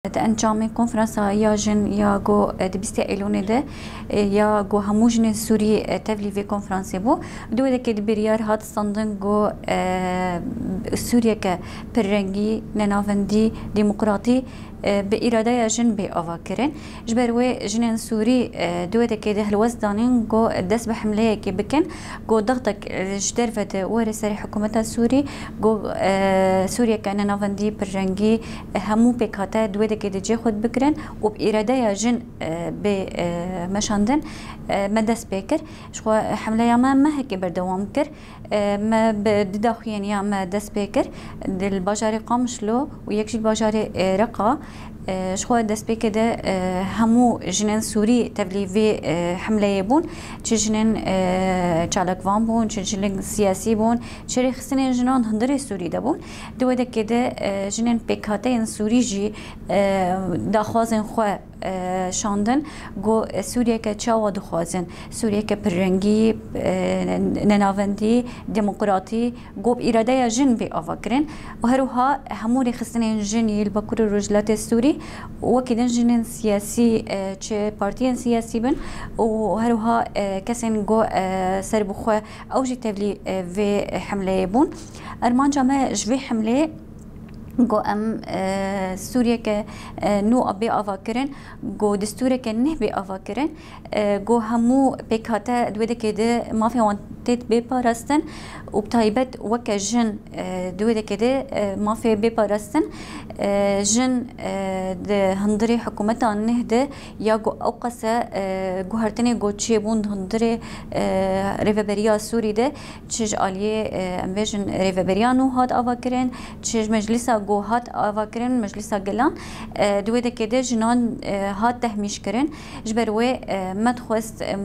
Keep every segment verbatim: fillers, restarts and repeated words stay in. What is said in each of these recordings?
Di encamê konferansa ya jin ya ku, e, di bîstê Eylûnê de, e, ya ku hemû jinên Sûrî, e, tevlî vê konferansê bû. Di wê dekê de biryar hat standin ku, e, Sûriyeke pirrengî, nenavendî, demokratî, e, bi îradeya jin bê avakirin. Ji ber wê jinên Sûrî, e, di wê dekê de helwest danîn ku dest bi hemleyekê bikin, ku dixtek, e, ji derve de were serê hikûmeta Sûrî, ku, e, Sûriyeke nenavendî, pirrengî, e, hemû pêkhate di wê dekê de cê xwe bigirin û bi îradeya jin, e, bê, e, meşandin, e, me dest pê kir. Ji xwe hemleya me mehekê berdewam kir. E, me bi du daxuyên ya me dest pê kir. Di li bajarê Qamişlo û yek jî li bajarê, e, Reqa. E, ji xwe destpêkê de, e, hemû jinên Sûrî tevlî vê, e, hemleyê bûn. Çi jinên, e, çalakvan bûn, çi jinên siyasî bûn, çi rêxistinên jinan hundirê Sûrî de bûn. Di wê dekê de, e, jinên pêkhateyên Sûrî jî, e, daxwazên xwe, e, şandin, ku Sûriyeke çawa dixwazin. Sûriyeke pirrengî, e, nenavendî, demokratî, ku bi îradeya jin bê avakirin û her wiha hemû rêxistinên jin yê li Bakur û Rojhilatê Sûrî û wekî din jinên siyasî, e, çi partiyên siyasî bin û her wiha, e, kesên ku, e, serbixwe ew jî tevlî, e, vê hemleyê bûn. Armanca me ji vê hemleyê ku em, e, Sûriyeke, e, nû bê avakirin, ku destûreke neh bê avakirin, e, ku hemû pêkhate di wê dekê de mafê wan tê bê parastin û bi taybet weke jin, e, di wê dekê de, e, mafê bê parastin, e, jin, e, di hundirê hikûmeta neh de ya ku ew qase, e, guhertinê ku çêbûn di hundirê, e, rêveberiya Sûrî de, çi ji aliyê, e, em bêjin rêveberiya nû hat avakirin, çi ji meclîsa ku hat avakirin, meclîsa gelan, e, di wê dekê de jinan, e, hat tehmîş kirin. Ji ber wê, e, me dixwest, em,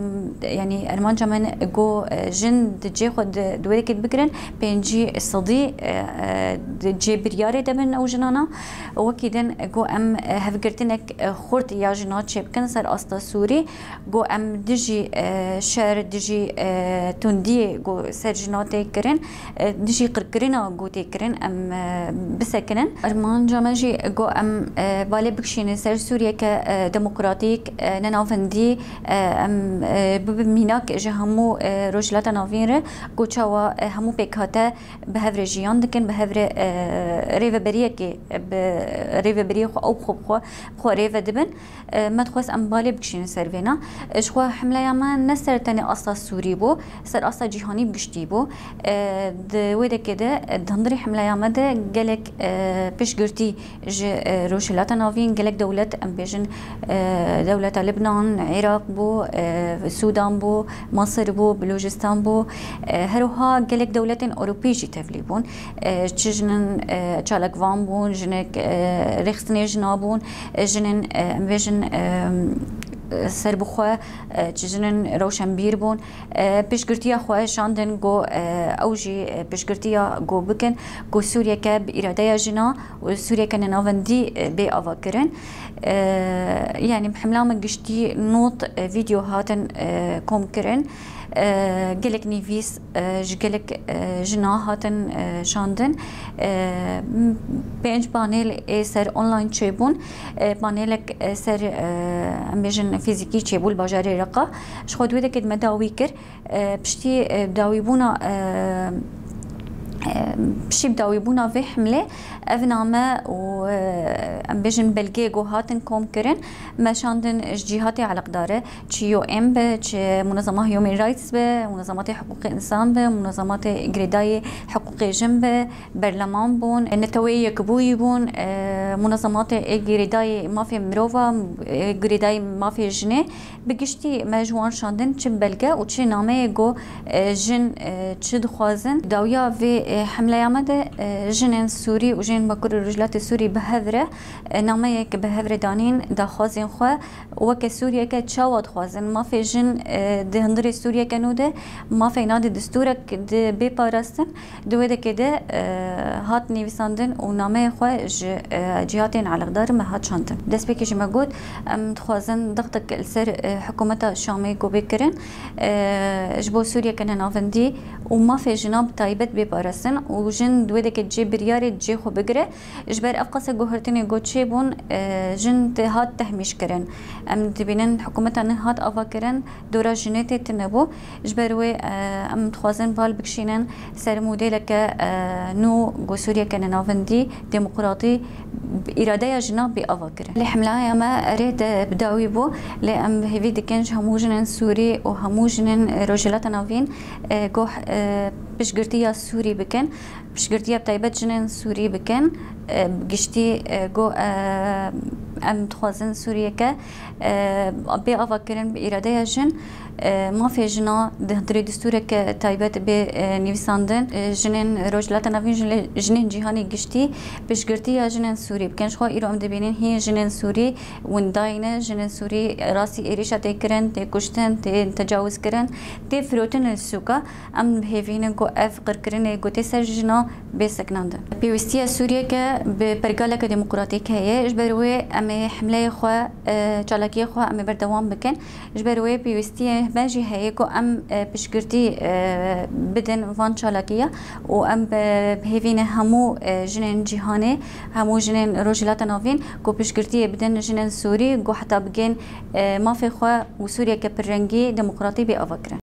yanî armanca me ne ku, e, jin di cê xwe di, di wê dekê de bigirin, pêncî sedî, e, e, di cê biryarê de bin ew jinana. Wekî din ku em, e, hevgirtinek, e, xurt ya jina çêbikin ser asta Sûrî. Ku em dijî, e, şer, dijî, e, tundiyê ku ser jina tê kirin, e, dijî qirkirina ku tê kirin, em, e, bisekinin. Armanca me jî ku em, e, balê bikişînin ser Sûriyeke, e, demokratîk, e, nenavendî, e, em, e, bibin mînak ji hemû, e, Rojhilata Navîn re, ku çawa, e, hemû pêkhate bi hev re jiyan dikin, bi hev re, e, rêveberiyekê, bi rêveberiyê xwe ew bi xwe, bi xwe, bi xwe rêve dibin. E, me dixwest em balê bikişînin ser vêna. E, ji xwe hemleya me ne ser tenê asta Sûrî bû, ser asta cîhanî bi giştî bû. E, di wê dekê de, e, di hundirê hemleya me de gelek, e, piştgirtî ji, e, Rojhilata Navîn, gelek dewlet, em bêjin, e, dewleta Libnan, Iraq bû, e, Sûdan bû, Misir bû, Belûchistan bû, e, her wiha gelek dewletên Ewropî jî tevlî bûn. E, çi jinên, e, çalakvan bûn, jinek, e, rêxistinê jina bûn, e, jinên, e, em bêjin, e, serbixwe, e, çi jinên rewşenbîr bûn. E, piştgirtiya xwe şandin ku, e, ew jî, e, piştgirtiya ku bikin ku Sûriyeke bi îradeya jina û Sûriyeke nenavendî, e, bê avakirin. E, yanî bi hemla me giştî not, e, vîdeo hatin, e, kom kirin. E, gelek nivîs, e, ji gelek, e, jina hatin, e, şandin. E, m-, pênc panel ê ser online çêbûn. E, panelek, e, ser, e, em bêjin fîzîkî çêbû li bajarê Reqa. Ji xwe di wê dekê de me dawî kir. E, piştî, e, dawîbûna, e, e, piştî bi dawîbûna vê hemlê ev name û, e, em bêjin belgê ku hatin kom kirin, me şandin ji cîhatê eleqdar e. Çi U N be, çi Munezema Human Rights be, Munezematê Hiqûqê Însan be, Munezematê Girêdayê Hiqûqê Jin be, berleman bûn, Neteweyê Yekbûyî bûn, e, Munezematê ê Girêdayê Mafê Mirova, ê Girêdayê Mafê Jinê, bi giştî me ji wan şandin çi belge û çi nameyê ku, e, jin, e, çi dixwazin. Dawiya vê, e, hemleya me de, e, jinên Sûrî û jinên Bakur û Rojhilatê Sûrî bi hev re, e, nameyek bi hev re danîn daxwazên xwe. Weke Sûriyeke çawa dixwazin mafê jin, e, di hundirê Sûriyeke nû de, mafê na di distûrek di bê parastin, di wê dekê de, e, hat nivîsandin û nameyê xwe ji, e, cîhatên eleqdar me hat şandin. Destpêkê jî me got, em dixwazin dixtik li ser, e, hikûmeta Şamê ku bê kirin, e, ji bo Sûriyeke nenavendî û mafê jina bi taybet bê parastin û jin di wê deke cê biryarê cê xwe bigire. Ji ber ev qase guhertinê ku çêbûn, e, jin te-, hat tehmîş kirin. Em dibînin hikûmeta nehat ava kirin, dora jinê tê tune bû. Ji ber wê, e, em dixwazin bal bikişînin ser modêleke, e, nû ku Sûriyeke nenavendî, demokratî, îradeya jina bê ava kirin. Lê hemlaya me erê de bi dawî bû, lê em bi hêvî dikin ji hemû jinên Sûrî û hemû jinên Rojhilata Navîn, e, ku, e, piştgirtiya Sûrî bikin, piştgirtiya bi taybet jinên Sûrî bikin, e, bi giştî, e, ku, e, em dixwazin Sûriyeke, e, bê ava kirin bi îradeya jin, e, mafê jina di hundirê distûreke taybet bê, e, nivîsandin. E, jinên Rojhilata Navîn, jinê-, jinên cîhanê giştî piştgirtiya jinên Sûrî bikin. Ji xwe îro em dibînin hîn jinên Sûrî windayî ne, jinên Sûrî rastî êrîşa tê kirin, tê kuştin, tê tecawizkirin, tê firotin li sûka. Em bi hêvî ne ku ev qirkirinê ku tê ser jina bê sekinandin. Pêwîstiya Sûriyeke bi pergaleke demokratîk heye. Ji ber wê em ê hemleyê xwe, e, çalakiyê xwe em ê berdewam bikin. Ji ber wê pêwîstiyê me jî heye ku em, e, piştgirtî, e, bidin van çalakiya û em bi, bi hêvî ne hemû, e, jinên cîhanê, hemû jinên Rojhilata Navîn ku piştgirtiyê bidin jinên Sûrî ku heta bigên, e, mafê xwe û Sûriyeke pirrengî demokratî bê avakirin.